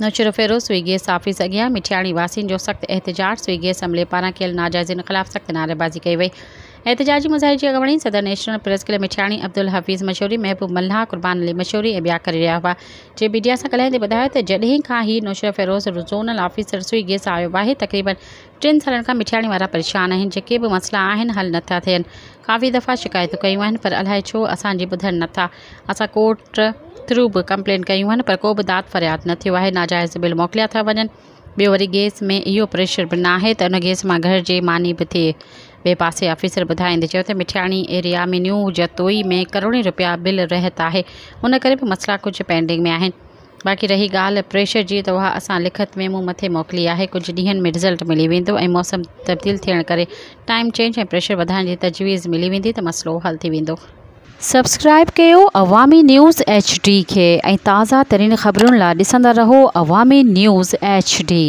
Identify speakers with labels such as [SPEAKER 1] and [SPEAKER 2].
[SPEAKER 1] نوشهروفيروز سوئي gas office اڳيان مٺياڻي واسين جو سخت احتجاج، سوئي گيس عملي پاران ڪيل ناجائزين خلاف سخت نعريبازي ڪئي وئي. احتجاجي مظاهري جي اڳواڻي صدر national press club Mithiani Abdul Hafeez Mashori, Mehboob Mallah, Qurban Ali Mashori ۽ ٻيا ڪري رهيا هئا. جي ميڊيا سان ڳالهائيندي ٻڌايو ته جڏهن کان هي نوشهروفيروز زونل آفيسر سوئي گيس آيو آهي تقريبن ٽن سالن کان مٺياڻي وارا پريشان آهن جيڪي به مسئلا آهن حل نٿا ٿين ڪافي دفعا شڪايتون ڪيون آهن پر الائي ڇو اسان جي ٻڌن نٿا اسان ڪورٽ ٿرو به ڪمپلين ڪيون آهن پر ڪو به داد فرياد نه ٿيو آهي ناجائز بل موڪليا ٿا وڃن ٻيو وري گيس ۾ اهو پريشر به ناهي ته ان گيس مان گهر جي ماني به ٿئي ٻئي پاسي آفيسر ٻڌائيندي چيو ته مٺياڻي ايريا ۾ نيو جتوئي ۾ ڪروڙين روپيا بل رهت آهي ان ڪري به مسئلا ڪجهه پينڊنگ ۾ آهن باقي رهي ڳالهه پريشر جي ته اها اسان لکت ۾ مون مٿي موڪلي آهي ڪجهه ڏينهن ۾ رزلٽ ملي ويندو ۽ موسم تبديل ٿيڻ ڪري ٽائيم چينج ۽ پريشر وڌائڻ جي تجويز ملي ويندي ته مسئلو حل ٿي ويندو.
[SPEAKER 2] سبسڪرائب ڪيو عوامي نيوز ايڇ ڊي کي ۽ تازه ترين خبرن لا ڏسندا رهو عوامي نيوز ايڇ ڊي.